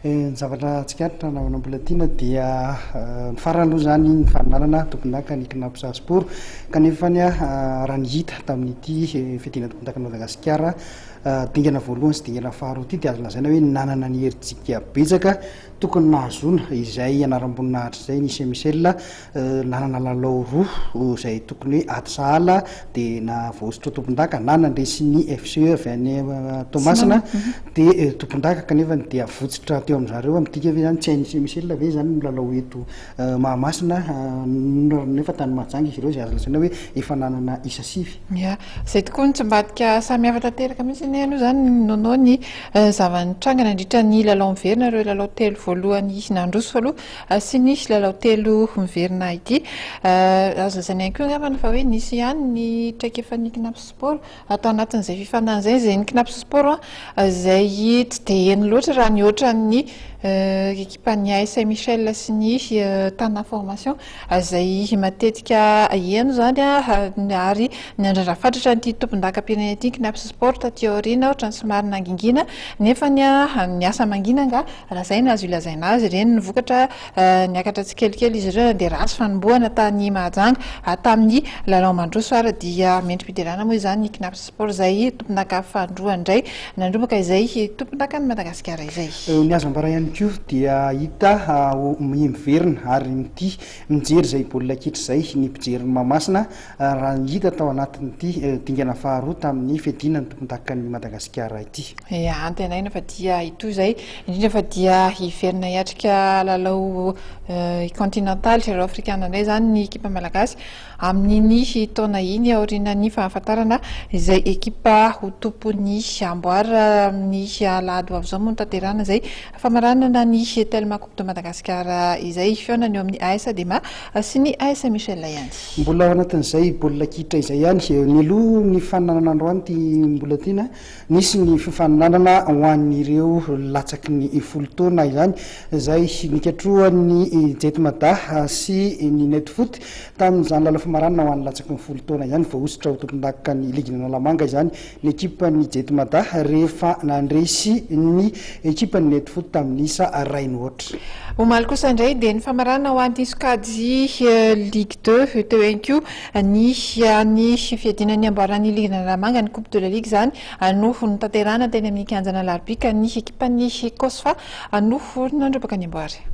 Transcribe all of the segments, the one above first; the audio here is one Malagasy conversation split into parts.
Ny zavatra tsikaritra namana Mbolatiana dia ny farany aloha izany ny faninanana tompondaka ny Cnaps Sport kanefa ny raha ny hita tamin'ity fiadiana tompondakan'i Madagasikara dingana voalohany sy dingana faharoa ity dia azo lazaina hoe nanana ny herijika betsaka tokony nahazoana izay anaram-boninahitra izay ny Saint Michel nanana lalao roa izay tokony hoe ady sahala dia na voahosotra ho tompondaka na nandresy ny FCE avy any Toamasina dia tompondaka kanefa dia votsitra teo amin-dry zareo. Midika ve izany tsy hain'i Saint Michel ve izany ny milalao eto Mahamasina nefa tany Mahajanga izy ireo izay azo lazaina hoe efa nanana isa sivy? Ya, izay tokoa no tsy mbadika samy hafa tanteraka mihitsy anie aloha izany Nono ny zava-nitranga nandritra ny lalao miverina ireo lalao telo voalohany nandroso aloha sy ny lalao telo miverina ity. Azo lazaina ihany koa angambany fa hoe nisy ihany ny traikefan'ny Cnaps Sport tao anatin'izay fifaninanana izay, izay ny Cnaps Sport izay tsy dia heno loatra raha nihoatra ny ekipan'ny AS Saint Michel sy ny Tana Formation. Izay matetika heno izany ary niandrandra fatratra an'ity tompondakam-pirenena ity ny Cnaps Sport taty aoriana ohatran'ny somary nangingina nefa ny asa mangina angaha raha izay no azo ilazaina azy ireny ny vokatra niakatra tsikelikely izy ireo dia ratsy fanombohana tany Mahajanga tamin'ny lalao mandroso ary dia mendri-piderana moa izany ny Cnaps Sport izay tompondaka fahandroany indray nandrombaka izay tompondakan'i Madagasikara izay. Ny azo ambara ihany koa dia hita ho miverina ary mitia mijery izay baolina kitra izay ny mpijerin'i Mahamasina raha ny hita tao anatin'ity dingana faharoa tamin'ny fiadiana ny tompondakan'i Madagasikara ity. Ia, antenaina fa dia hitohy izay, indrindra fa dia hiverina hiatrika lalao kontinantaly, lalao afrikana indray izany ny ekipa malagasy Amin'iny taona iny, aorianan'ny fahafantarana izay ekipa ho tompon'ny amboara amin'ny alahady ho avy izao moa no tanterahana izay famaranana ny Telma Coupe de Madagascar izay. Fihaonana eo amin'ny AS Adema sy ny AS Michel ihany. Mbola ao anatin'izay baolina kitra izay ihany, nialoha ny faninanana androany ity Mbolatiana, nisy ny fifaninanana ho an'ireo latsaky ny folo taona izany izay nikatrohan'ny Jet Mada sy ny Net Foot Tamin'izany lalao famaranana ho an'ny latsaky ny folo taona izany, voahosotra ho tompondakan'ny ligin'Analamanga izany ny ekipan'ny Jet Mada rehefa nandresy ny ekipan'ny Net Foot tamin'ny isa iray no aotra. Omaly kosa indray dia ny famaranana ho an'ity sokajy Ligue deux teo ihany koa ny an'ny fiadiana ny amboaran'ny ligin'Analamanga, ny Coupe de la Ligue izany no notanterahina teny amin'ny kianjan'Alarobia ka ny ekipan'ny Cosfa no nandrombaka ny amboara.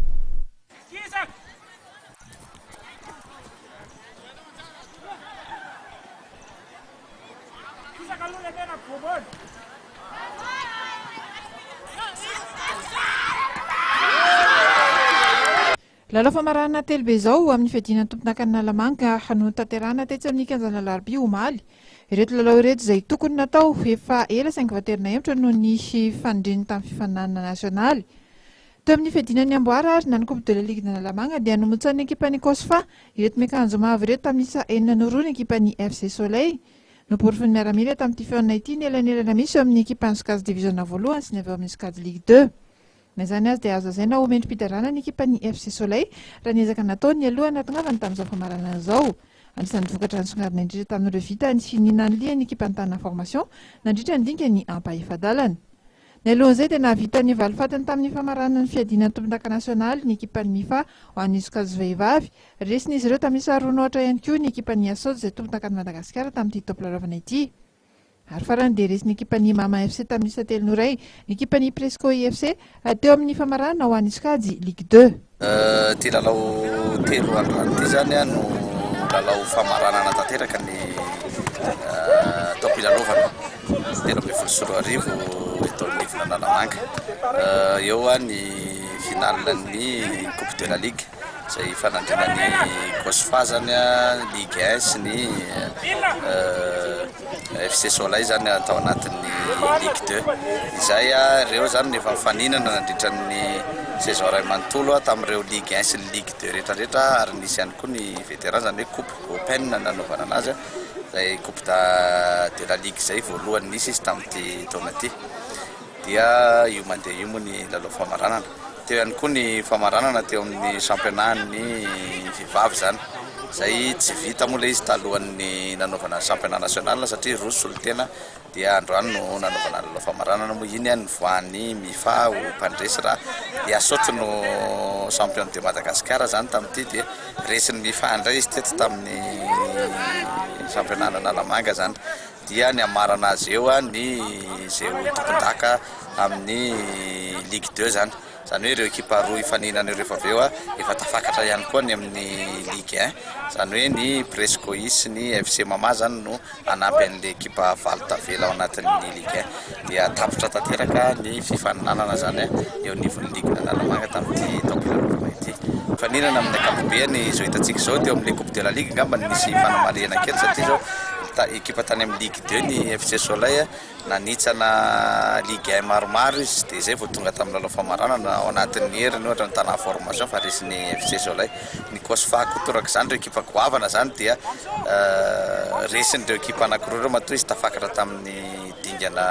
Lalao famaranana telo be izao amin'ny fiadiana ny tompondakan'i Analamanga no notanterahina tetsy amin'ny kianjan'Alarobia omaly. Ireto lalao ireto izay tokony natao efa ela saingy voatery nahemotra noho ny fanindriny tamin'ny fifaninanana nasionaly. Teo amin'ny fiadiana ny amboara ary na ny Coupe de la Ligue d'Analamanga dia nomontsanin'ny ekipan'ny Cosfa ireto miakanjo mavo ireto tamin'ny isa enina noho roa ny ekipan'ny FC Soleil. Noporofon'ny miaramila tamin'ity fihaonana ity ny elanelana misy eo amin'ny ekipan'ny sokajy diviziona voalohany sy ny avy ao amin'ny sokajy Ligue deux. Na izany aza dia azo lazaina ho mendri-piderana ny ekipan'ny FC Soleil raha ny ezaka nataony nialoha ny hahatongavany tamin'izao famaranana izao. Anisan'ny vokatra nisongadina indrindra tamin'ireo vitany ny nanilihan'ny ekipan'ny Tana Formation nandritra ny dingan'ny ampahefa-dalana. Nialohan'izay dia nahavita ny valifatiny tamin'ny famaranana ny fiadiana ny tompondaka nasionaly ny ekipan'ny Mifa ho an'ny sokajy vehivavy. Resin'izy ireo tamin'ny isa roa noatra ihany koa ny ekipan'ny Asod izay tompondakan'i Madagasikara tamin'ity taom-pilalaovana ity. Ary farany dia resin'ny ekipan'ny Mama FC tamin'ny isa telo noho iray ny ekipan'ny Presco IFC teo amin'ny famaranana ho an'ny sokajy Ligue deux. Ity lalao telo androany ity izany no lalao famaranana tanteraka ny taom-pilalaovana 2013 eto amin'ny Ivon'Analamanga. Eo ny finale-n'ny Coupe de la Ligue izay hifanandrinan'ny Cosfa izany, Ligue un sy ny FC Soleil izany tao anatin'ny Ligue deux. Izay ireo izany no efa nifaninana nandritra ny saison iray manontolo tamin'ireo Ligue un sy ny Ligue deux rehetra rehetra ary nisy ihany koa ny vétéran izany hoe coupe open nanaovana anazy izay coupe de la ligue izay voalohany nisy izy tamin'ity taona ity. Dia io mandeha io moa ny lalao famaranana. Teo ihany koa ny famaranana teo amin'ny championnat-n'ny vehivavy izany, izay tsy vita moa ilay izy talohan'ny nanaovana ny championnat national satria roa solontena dia androany no nanaovana ny lalao famaranana moa iny nivoahan'ny MIFA ho mpandresy raha i Asoty no champion de Madagascar izany tamin'ity dia resin'ny MIFA indray izy teto tamin'ny championnat an'Analamanga izany dia ny hamarana azy eo ny izay ho tompon-daka amin'ny Ligue 2 izany. Izany hoe ireo ekipa roa hifaninana ireo rehefa avy eo efa tafakatra ihany koa ny amin'ny Ligue 1. Izany hoe ny Prescois sy ny FC Mama izany no hanampy an'ilay ekipa valo tavela ao anatin'ny Ligue 1. Dia tapitra tanteraka ny fifaninanana izany eo anivon'ny Ligue Analamanga tamin'ity taom-pilalaovana ity. Mifaninana amin'ny ankapobeny izao hitantsika izao teo amin'ilay Coupe de la Ligue angamba no nisy fanamarihana kely satria izao ekipa tany amin'ny Ligue 2 ny FC Soleil. Nanitsana Ligue 1 maromaro izy dia izay vao tonga tamin'ny lalao famaranana ao anatin'ny heriny ohatra ny Tana Formation fa resin'ny FC Soleil. Ny Cosfa koa torak'izany ireo ekipa goavana izany dia resin'ireo ekipa anankiroa ireo matoa izy tafakatra tamin'ny dingana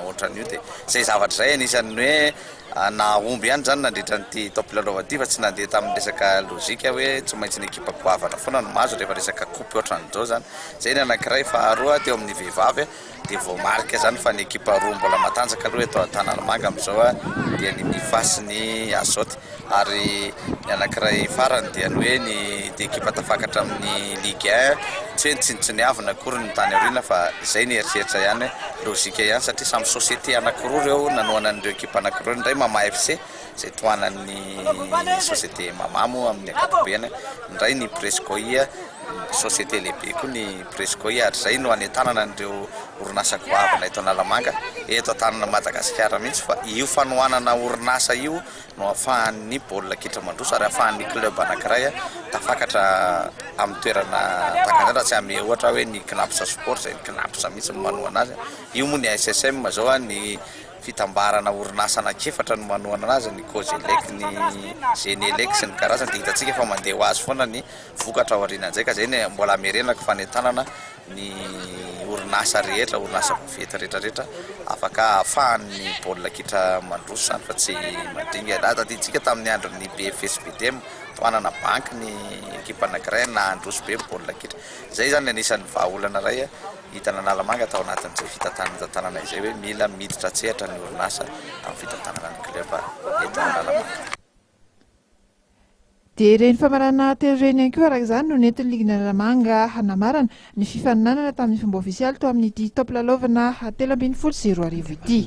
ohatran'io dia izay zavatra izay anisan'ny hoe nahomby ihany izany nandritra an'ity taom-pilalaovana ity fa tsy nandeha tamin'ny resaka lojika hoe tsy maintsy ny ekipa goavana foana no mahazo rehefa resaka coupe ohatran'izao izany. Izay ny anankiray. Faharoa teo amin'ny vehivavy Dia voamarika izany fa ny ekipa roa mbola matanjaka aloha eto Antananamanga amin'izao dia ny Mifa sy ny Azote. Ary ny anankiray farany dia ny hoe ny ekipa tafakatra amin'ny Ligue 1, tsy hoe notsinontsiniavina akory ny tany aoriana fa izay ny eritreritra ihany hoe lojika ihany satria samy société anankiroa ireo nanohana an'ireo ekipa anankiroa ireo, ny iray Mama FC izay tohanan'ny société Mama moa amin'ny ankapobeny, ny iray ny Prescoia. Société lehibe koa ny Prescoy ary izay no hanentanana an'ireo orinasa goavana eto Analamanga, eto an-tanana Madagasikara mihitsy fa io fanohanana orinasa io no ahafahan'ny baolina kitra mandroso ary ahafahan'ny club anankiray tafakatra amin'ny toerana tahaka an'izany raha tsy hanome ohatra hoe ny Cnaps Sport izay ny Cnaps mihitsy no manohana azy. Io moa ny ASSM izao ny fitambarana orinasa anankiefatra no manohana azy, ny Cogelec, ny Genelec sy ny karazany dia hitantsika fa mandeha ho azy foana ny vokatra ao aorianan'izay ka izay no mbola hamerenako fanentanana ny orinasa rehetra, orinasa vaventy rehetra rehetra afaka ahafahan'ny baolina kitra mandroso izany fa tsy mandringa. Raha tadidintsika tamin'ny andron'ny BFSBDM, tohanana banky ny ekipa anankiray na handroso be ny baolina kitra. Izay izany anisan'ny vahaolana iray hitan'Analamanga tao anatin'izay fitantanana izay hoe mila miditra an-tsehatra ny orinasa amin'ny fitantanana ny club eto Analamanga. Dia ireny famaranana telo ireny ihany koa araka izany no nentin'ny ligin'Analamanga hanamarana ny fifaninanana tamin'ny fomba ofisialy tao amin'ity taom-pilalaovana 2013 ity.